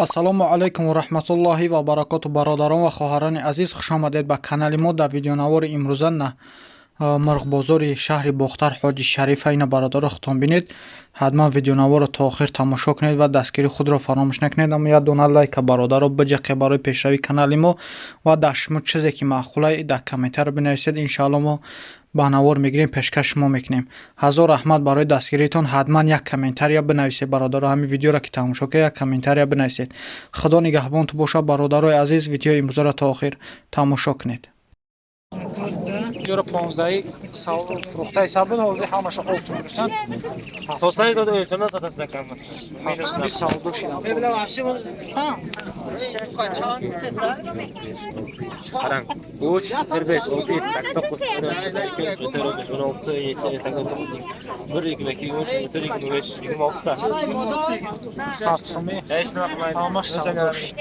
Ассалому алайкум ва раҳматуллоҳи ва баракоту. Бародарон ва хоҳарони азиз, хушомадед ба канали мо. Дар видеонавори имрӯза на мурғбозори шаҳри Бохтар, Ҳоҷи Шарифа. Ина, бародаро, худтон бинед. Ҳатман видеонаворро то охир тамошо кунед ва дастгирии худро фаромӯш накунед. Аммо як дона лайка, бародаро, биҷақе барои пешравии канали мо ва дар шумо чизе ки маъқула, дар комментариро бинависед. Иншоалло, мо ба навор мегирем, пешкаш шумо мекунем. Ҳазор раҳмат барои дастгириитон. Ҳатман як комментария бинависед, бародаро. Ҳамин видеоро ки тамошо кунед, як комментария бинависед. Худо нигаҳбонту бошад, бародарои азиз. Видеои имрӯзаро то охир тамошо кунед. Ёро понздаҳи фурӯхтаи саб буд, ҳозир ҳамаша олтун гирифтан. Sosyal da ölsem satasın kalmaz. Ҳафтуми савдо шидам. Qarang. 3, 1, 5, 6, 7, 8, 9, 10, 12, 13, 14, 16, 17, 18, 19, 1, 2, 2, 3, 4, 25, 26 ta. Ҳафтсуми. Hech nima qilmaydi. Ҳамаш савдо шид.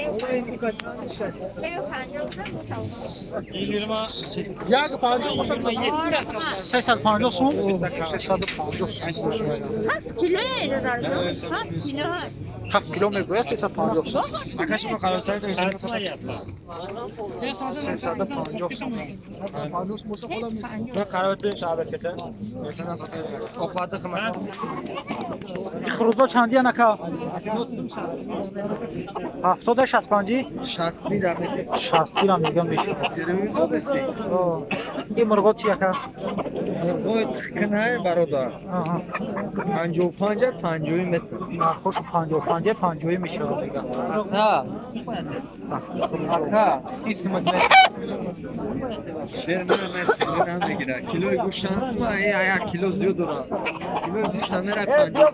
Як панҷоҳ бошад. 350 сум, 350 сум. 7 кило 7 кило. 7 кило мегӯяд, 350 сум. Aka, shuni qarasang, o'zingga sotasan. 350 сум. Bir qarab o'ting shu obedgacha. O'shandan sotadi. Ovqatni qilmasdan. Хурӯзо чандиян, ака? Ҳафтода, 65-ӣ? Шасти дақиқа. 60-ира мегӯям, мешавад. Додеси. Ин мурғо чи, ака? Мурғои тихкинай, бародар. 55, 50 метр. Нархошу 55, 50 мешавад, мега. Aka, 30 сум. Шер мера намегира. Килои гӯшт чанд сум? Як кило зиёд дорад. Килои гӯшт намера 50.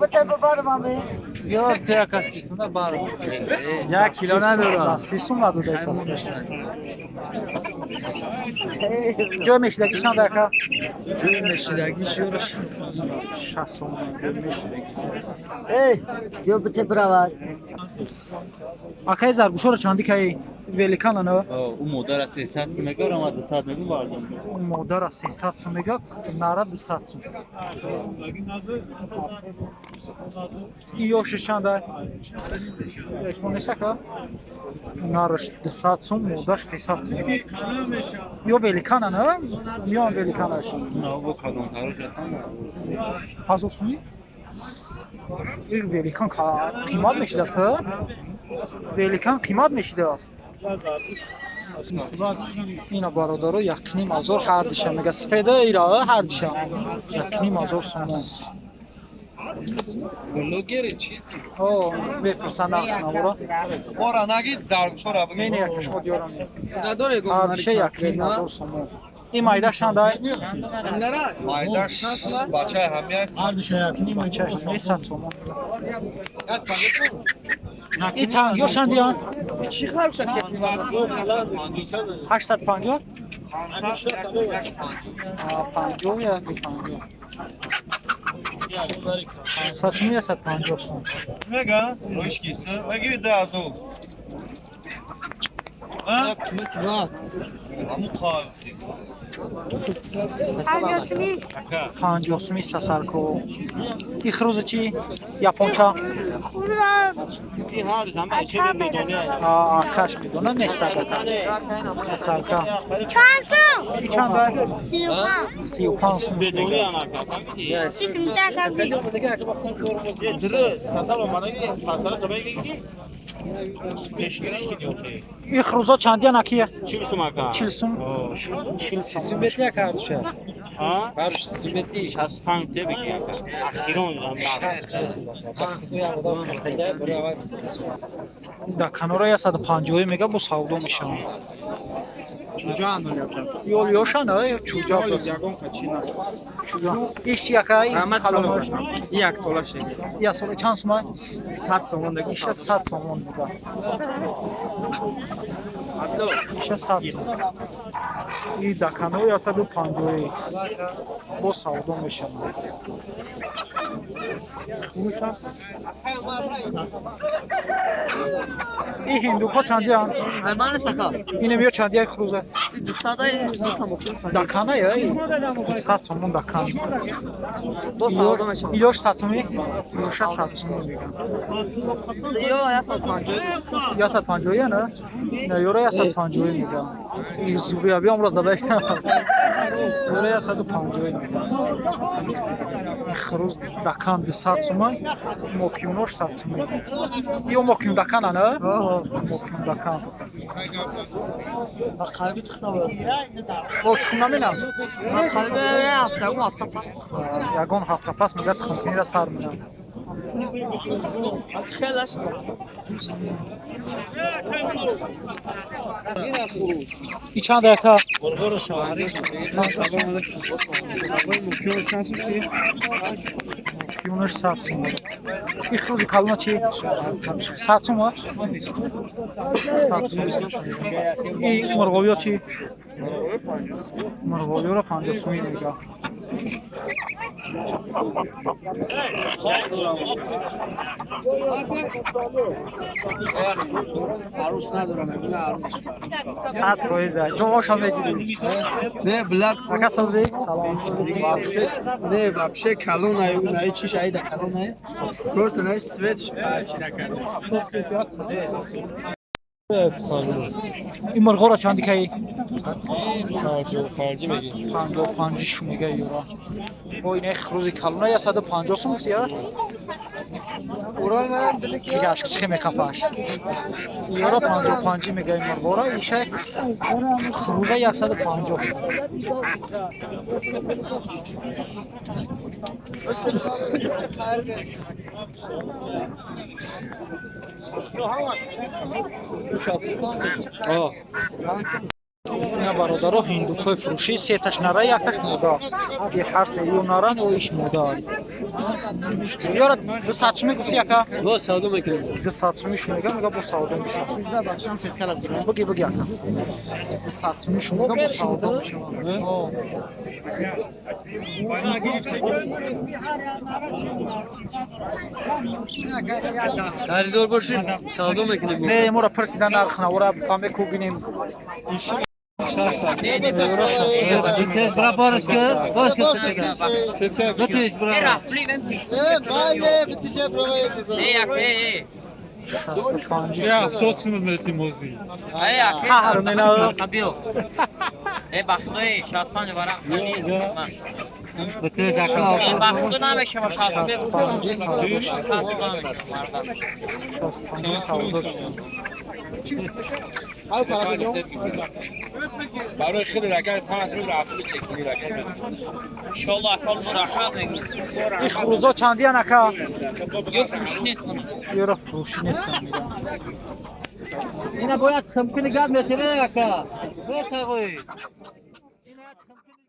Yo'q, aka, 30 sumda bor. Як кило надорад. 30 сум надодаист. Ҷой мешидагӣ чанд, ака? Ҷои мешидагиш ёра 60 сум. 60 сум мешидагӣ. Эй, ё бите биравад. Акаи, заргӯшоро чандӣ каи? Великана на? У модара 300 сум мега, ама 200 мегу бардам. Модара 300 сум мега, нара 200 сум. И ёшиш чанда? Шумо нест, ака? Нараш 200 сум, модаш 300 сум. Ё великана на? Миён великанаш. На, бо калонтараш ҳастан. 1000 сумӣ? Ин великан қимат мешидааст, великан қимат мешидааст. Ина, бародаро, 1500 ҳардиша мега. Сифеда ира ҳардиша 1500 сомон. Блогери чи? О, мепурсанд нархнавора. Ора нагид, заргӯшора. Не, не, якшмо диёрам. Ҳардиша 1500 сомон. Ин майдаш чандай? Майдаш бачаи ҳамияст. Бачаи ҳамияи 100 сомон. Ин тангиё чандиян? 850? 50, як 50. 500 сум, 150 сум. Мега, роиш киса, мегири 10,000. Ҳамун қав. 50 суми. 50 суми сасарко. И хурӯза чи? Японча? Акаш медона, нест, ака. Сасарка. Чанд сум? И чанда? 35. 35 сум. 30 сум такази. И хурӯзо чандиян, акия? 40 сум, ака. 40 сум. 40 сум. Сумбети, ака, ҳардуша. Ҳардуш сумбети 65 те беги, ака. Ахирон. Дар канора 150 мега, бо савдо мешаванд. Ё ёшан, чӯҷа. Чӯҷа. Иш чи, ака? Калонаш? Як сола шед. Як сола чанд сума? 100 сомон деги. Иша 100 сомон мега. Иша 100 сом. И дар канори 150 бо савдо мешаванд. Ин ҳиндукҳо чандиянд? Инам ё чандияи хурӯза? Дакана я? 200 сомон дакан. Ёш 100 сомӣ? Ёша 100 сомон мегӯям. 150 я, на? На, ёра 150 мегӯям. Зубия биёмро зада. Ёра 150 мегӯям. Хурӯз дакан 200 сомон, мокюнош 100 сомон. Ё мокюн дакана, на? Мокюн дакан. Боз тухм наминам? Ягон ҳафта пас мега тухмкунира сар минам. И чанд яка? Мокюнаш 100 сом. И хурӯзи калона чи? 100 сом, а? 100 сом. И мурғовиё чи? Мурғовиёро 50 сомӣ мега. Арӯс надорам, мегӯям арӯс. 100%. Ҷомоша мегирӣ. Не, блядь. Ака созӣ? Салом. Вообще, не, вообще калон ай, ай чиш ай да калон ай. Просто най свет чи накардааст. Ин мурғоро чанди каи? 55 мегӣ. 55 шу мега ёра. Бо ин хурӯзи калона 150 сом гуфти, я? Урой манам дили ки Дигаш чихе мехапаш. Ёра 55 мега ин мурғоро, иша хурӯза 150. Ина бародаро ҳиндукҳои фурӯшӣ, сеташ нара, якташ мода. И ҳар се ё наран, ё иш мода. Ёра 200 сумӣ гуфти, яка? Бо савдо мекунем. 200 сумӣ шу мега, мега бо савдо мешавад. Буги, буги, ака. 200 сумӣ шу мега, бо савдо мешавад. Харидор бошем, савдо мекунем. Не, моро пурсида нарх навора бифаҳме ку бинем. Бра боришка, боришка Битиш бра. 65. 70 сум метимозӣ. Қаҳр мена. Битиш ака. 65 савдо шуд. 65 савдо шуд. Барои хеле ракам 5 рубл рафту чекини ракам. Ин хурӯзо чандиян, ака? Ёра фурӯшӣ нестанд, мегӯям. Ина бояд химкини гап метире ака. Бетагой. Ина химкини